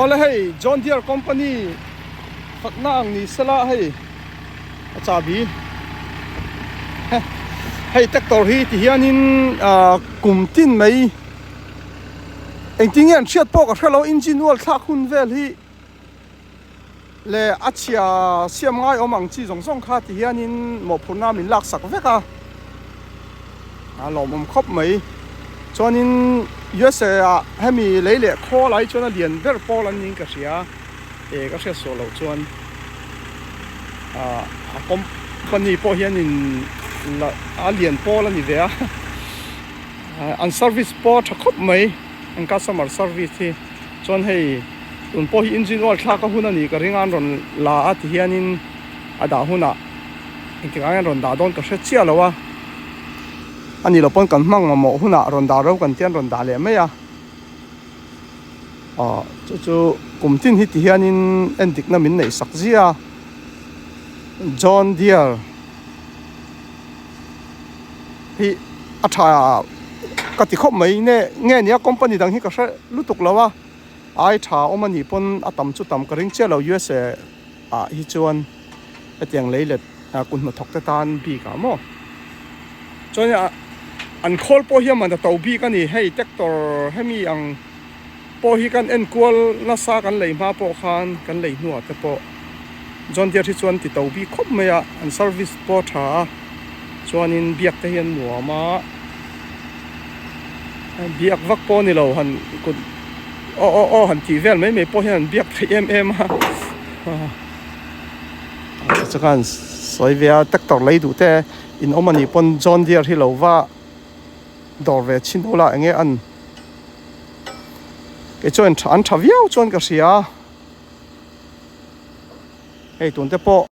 Awle hei John Deere company fakna ang ni sela hei a chahbi hei tractor hi ti hianin ah kum tin mai engtin nge an hriat pawh ka hrelo engine oil thlak hun vel hi leh a chhia siam ngai awm ang chi zawng zawng kha ti hianin mawhphurhna min laksak vek a a lawmawm khawp mai chuanin USA ah hemi lei leh khawl ah hi chuan a lian ber pawl an niin ka hria e ka hriat suah loh chuan ah a company pawh hianin la a lian pawl a ni ve a an service pawh a tha khawp mai an customer service hi. Chuan hei tun pawh hi engine oil thlak a hun a nih ka ring a an rawn la a ti hianin a dah hunah engtikah nge an rawn dah dawn ka hre chiah lo a a nih loh pawn kan hmang mamawh hunah rawn dah ro kan tia an rawn dah leh mai a aw chu chu kum tin hi ti hianin en dikna min neih sak zia a John Deere. Hi a tha ka ti khawp mai nge nge nia company dang hi ka hre lutuk lo a ai tha awm a nih pawn a tam chu tam ka ring chiah lo USA ah hi chuan hetiang lei let kut hnathawk te tan bik ah maw chuan an khawl pawh hi a man a to bik a ni hei tractor hemi ang. Pawh hi kan enkual nasa kan lei hma pawh khan kan lei hnuah te pawh John Deere hi chuan ti to bik khawp mai a, an service pawh a tha a, chuanin biak te hi an nuam a, biak vak pawh a ni lo han kut aw aw aw han tih vel mai mai pawh hian an biak theih em em a, chu khan sawi ve a tractor lei duh te in awm a nih pawn John Deere hi lo va dawr ve chhin ula enge an. Kei chuan an tha viau chuan ka hria hei tun te pawh.